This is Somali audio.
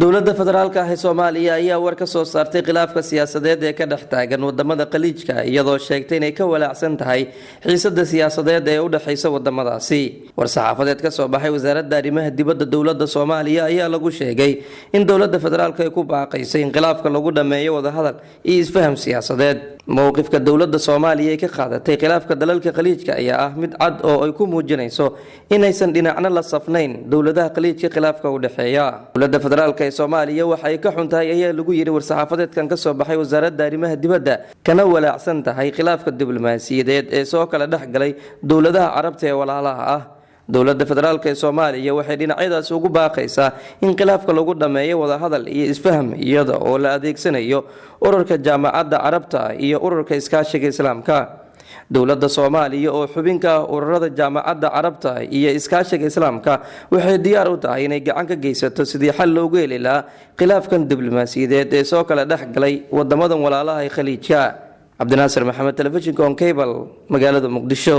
Dowladda federaalka ah ee Soomaaliya ayaa war ka soo saartay khilaafka siyaasadeed ee ka dhex taagan wadamada Khaliijka, iyadoo sheegtay inay ka walaacsan tahay xiisada siyaasadeed ee u dhexaysa wadamadaasi. War-saxaafadeed ka soo baxay Wasaaradda Arrimaha Dibadda dowladda Soomaaliya ayaa lagu sheegay in dowladda federaalka ay ku baaqaysay in khilaafka lagu dhammeeyo wadahadal iyo isfaham siyaasadeed. Mowqifka dowladda Soomaaliya ay ka qaadatay khilaafka dalalka Khaliijka ayaa ah mid cad oo ay ku muujinayso inaysan dhinacna la safnayn dowladaha Khaliijka khilaafka u dhexeeya. Dowladda federaalka ee Soomaaliya waxa ay ka xun tahay, ayaa lagu yidhi war-saxaafadeedkan kasoo baxay Wasaaradda Arrimaha Dibadda, kana walaacsan tahay khilaafka diblomaasiyadeed ee soo kala dhex galay dowladaha Carabta ee walaalaha ah. Dowladda federaalk ee Soomaaliya waxay dhinacyadaasi ugu baaqaysaa in khilaafka lagu dhammeeyo wadahadal iyo isfaham, iyada oo la adeegsanayo Ururka Jaamacadda Carabta iyo Ururka Iskaashiga Islaamka. Dowladda Soomaaliya oo xubinka ah ururada Jaamacadda Carabta iyo Iskaashiga Islaamka waxay diyaar u tahay inay gacan ka geysato sidii xal loogu heli lahaa khilaafkan diblomaasiyadeed ee soo kala dhex galay wadamadan walaalaha ee Khaliijka. Cabdinaasir Maxamed, telefishinka Horn Cable, magaalada Muqdisho.